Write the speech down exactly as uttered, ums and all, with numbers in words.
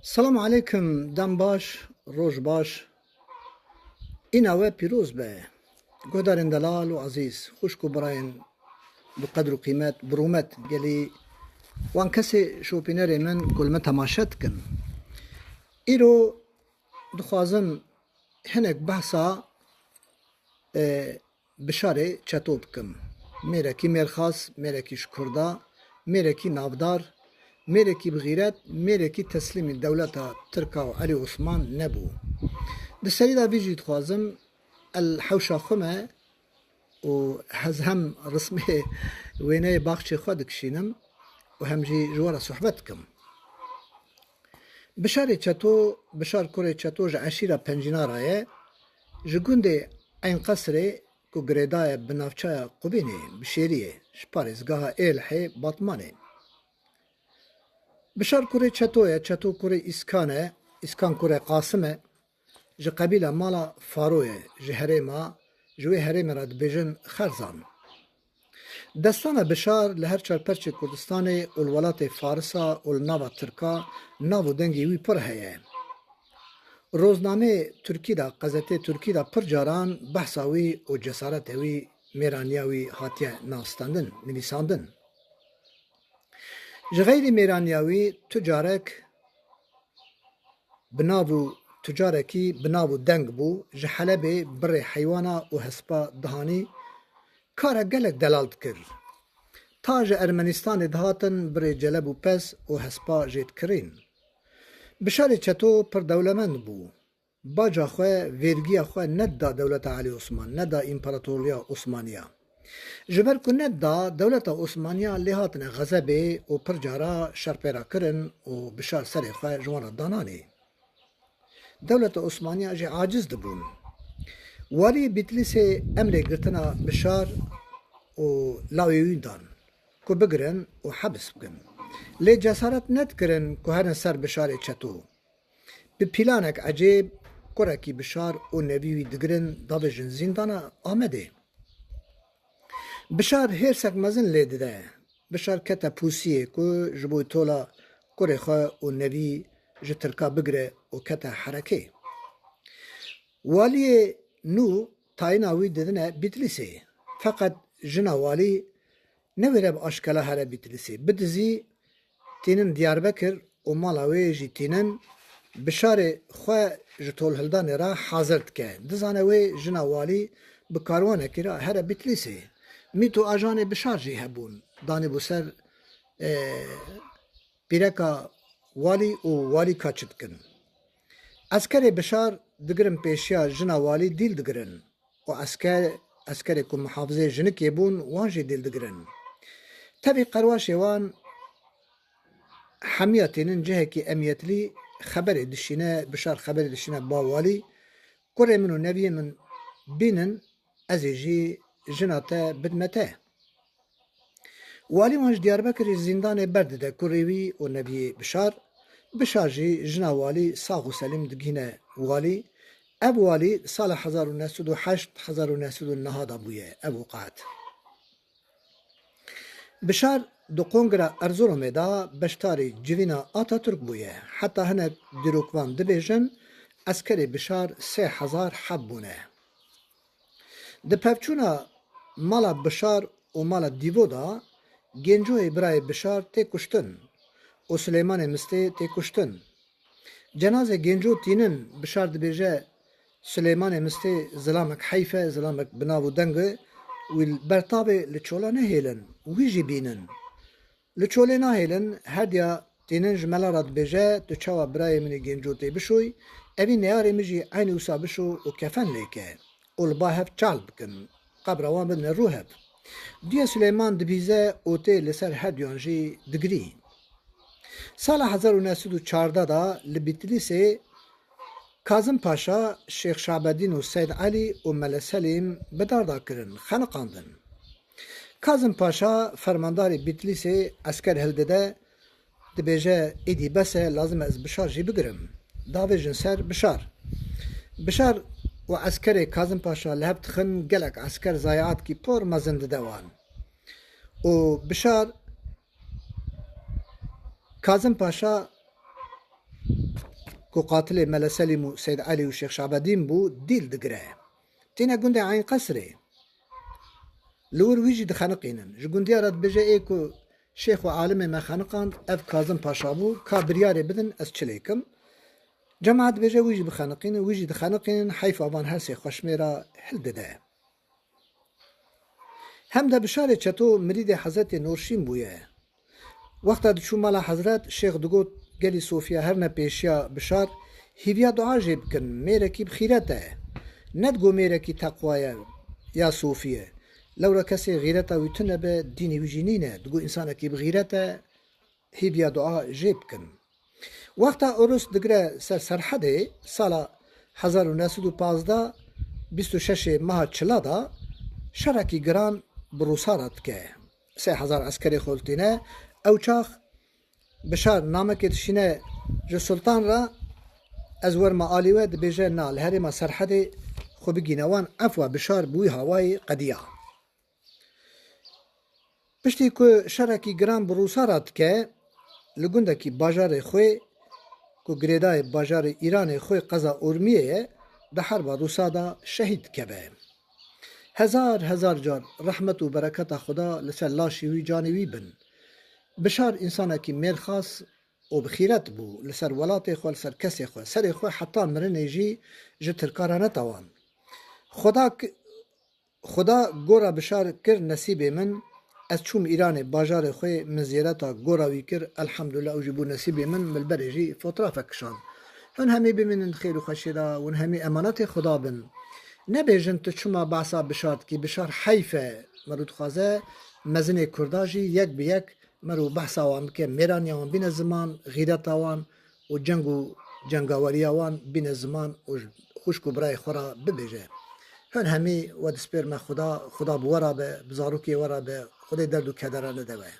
Selam aleykum, dem baş, roj baş. Îna we pîroz be. Guhdarên delal û ezîz, xwişk û birayên bi qedr û qîmet, bi rûmet gelî wan kesê şopînerê min ku li me temaşe dikin. Îro dixwazim hinek behsa, e, Bişarê Çeto bikim. Mêrekî mêrxas, mêrekî ji Kurda, mêrekî navdar, mêrekî bi xîret, mêrekî teslîmî dewleta Tirka û Elî Osman nebû. Di serî de vî jî dixwazim el hewşa xwe me û ez hem rismê wêneyê baxçê xwe dikişînim û hem jî ji we re sohbet dikim. Bişarê Çeto, Bişar kurê Çeto ji eşîra Pencînara ye, ji gundê Eynqesrê ku girêdaye bi navçeya Qubînê, bi Şêriyê, ji parêzgeha Êlihê, Batmanê. Bişar kurê Çeto ye, Çeto kurê Îskan e, Îskan kurê Qasim e, ji qebîla mala Faro ye, ji herêma, ji wê herêmê re dibêjin Xerzan. Destana Bişar li her çar perçê Kurdistanê û li welatê Farisa û li nava Tirka nav û dengê wî pir heye. Roznameyê Tirkî de, qezetê Tirkî de pir caran behsa wî û cesaretê wî, mêraniya wî hatiye navstendin, nivîsandin. Ji xeyrî mêraniya wî tu carek bi nav û tu carekî bi nav û deng bû, ji Helebê birê heywana û hespa dihanî, kara gelek delal dikir. Ta ji Ermenîstanê dihatin birê celeb û pez û hespa jê dikirîn. Bişarê Çeto pir dewlemend bû. Baca xwe, vêrgiya xwe nedida dewleta Elî Osman, neda împaratorluya Osmaniya. Ji ber ku nedida, dewleta Osmaniya lê hatine xezebê û pir cara şer pê re kirin û Bişar serê xwe ji wan re dananê. Dewleta Osmaniya jî aciz dibûn. Waliyê Bîtlîsê emrê girtina Bişar û lawê wî dan ku bigirin û hebs bikin. Lê cesaret nedikirin ku herin ser Bişarê Çeto. Bi pîlanek ecêb, kurekî Bişar û nevî wî digirin, davêjin zîndana Amedê. Bişar hêrsek mezin lê dide. Bişar kete pûsiyê ku ji bo tola kurê xwe û nevî ji Tirka bigire û kete herekê. Waliyê nû tayîna wî didine Bîtlîsê. Feqet jina walî newêre bi aşkela here Bîtlîsê. Bidizî tînin Diyarbekir û mala wê jî tînin, Bişarê xwe ji tolhildanê re hazir dike. Dizane wê jina walî bi karwanekî re here Bîtlîsê. Mît û ajanê Bişar jî hebûn. Danîbû ser, e, pîreka walî û walî kaçi dikin. Eskerê Bişar digirin pêşiya jina walî dîl digirin. û esker, eskerê ku mihafizê jinikê bûn, wan jî dîl digirin. Tevî qerwaşê wan hemiya tênin cihekî emniyetlî, xeberê dişîne, Bişar xeberê dişîne ba walî, kurê min û neviyê min bînin, ez ê jî jina te bidme te. Walî wan ji Diyarbekirê zîndanê berdide kurê wî û neviyê Bişar. Bişar jî jina walî sax û selîm digihîne walî. Ev walî sala hezar û neh sed û heşt, hezar û neh sed û neh de bûye ev wiqat. Bişar di Kongra Erzurumê de beşdarî civîna Atatürk bûye. Heta hinek dîrokvan dibêjin, eskerê Bişar sê hezar heb bûne. Di pevçûna mala Bişar û mala Dîvo de Gencoyê birayê Bişar tê kuştin û Silêmanê Mistê tê kuştin. Cenazê Genco tînin, Bişar dibêje, Silêmanê Mistê zilamek heyf e, zilamek bi nav û deng e, wî li ber tavê li çola nehêlin, wî jî bînin. Li çolê nahêlin, hediya tînin ji mela re dibêje, tu çawa birayê min ê Genco tê bişoy, evî neyarê min jî eynî wisa bişo û kefen lê ke û li ba hev çal bikin, qebra wan bidine rû hev. Duye Silêman dibîze û tê li ser her duyan jî digirî. Sala hezar û neh sed û çardeh de li Bîtlîsê Kazim Paşa, Şêx Şabedîn û Seyd Elî û Mele Selîm bi dar da kirin, xeniqandin. Kazim Paşa fermandarê Bîtlîsê esker hildide, dibêje, Êdî bes e, lazim e ez Bişar jî bigirim. Davêjin ser Bişar. Bişar û eskerê Kazim Paşa li hev dixin, gelek esker zayiatkî pir mezin dide wan. Û Bişar Kazim Paşa Qatilê Mele Selîm û Seyd Elî û Şêx Şabedîn bû, dîl digire. Tîne gundê Eyn Qesrê. Li wir wî jî dixeniqînin. Ji gundiya re dibêje, ê ku şêx û alimê me xeniqand, ev Kazim Paşa bû, ka biryarê bidin, ez çi lê kim? Cemaet dibêje, wî jî bixeniqînin, wî jî dixeniqînin, heyfa van her sê xweşmê re hil dide. Hem de Bişarê Çeto mirîdê Hezretê Nurşîn bûye. Wexta diçû mala Hezret, şêx digot, gelî Sofiye herne pêşiya Bişar, hîviya dua jê bikin, mêrekî bi xîret e. Nedigo mêrekî teqwa ye, ya Sofiye. Lewra kesê xîreta wî tune be, dînê wî jî nîne. Digo însanekî bi xîret e, hîviya dua jê bikin. Wexta Urus digire ser Serhedê, sala hezar û neh sed û pazdeh, bîst û şeş meha Çila de şerekî giran bi Rûsa re dike. Sê hezar eskerê xwe li tîne. Ew çax Bişar namekê dişîne ji Sultan re, ez werma alî we, dibêje, na, li herêma Serhedê xwe bigîne wan. Efwa Bişar bi wî hawayî qediya. Piştî ku şerekî giran bi Rûsa re dike, li gundekî bajarê xwe ku girêdayê bajarê Îranê xwe qeza Urmiyê ye, di herba Rûsa de şehîd dikeve. Hezar hezar car rehmet û bereketa Xuda li ser laşê wî, canê wî bin. Bişar însanekî mêrxas û bi xîret bû, li ser welatê xwe, li ser kesê xwe, serê xwe heta mirinê jî ji Tirka re netawan. Xuda k-, Xuda gora Bişar kir nesîbê min, ez çûm Îranê, bajarê xwe, min ziyareta gora wî kir, elhamdulillah, ew jî bû nesîbê min, min li berê jî fotrafek kişand. Hûn hemî bimînin di xêr û xweşiyê de, hûn hemî emanetê Xuda bin. Nebêjin tu çima behsa Bişar dikî, Bişar heyf e, meriv dixwaze mezinê Kurda jî yek bi yek meriv behsa wan bike, mêraniya wan bîne ziman, xîreta wan û ceng û cengaweriya wan bîne ziman û xwişk û birayê xwe re bibêje. Hûn hemî we dispêrime Xuda, Xuda bi we re be, bi zarokê we re be, Xwedê derd û kedera nede we.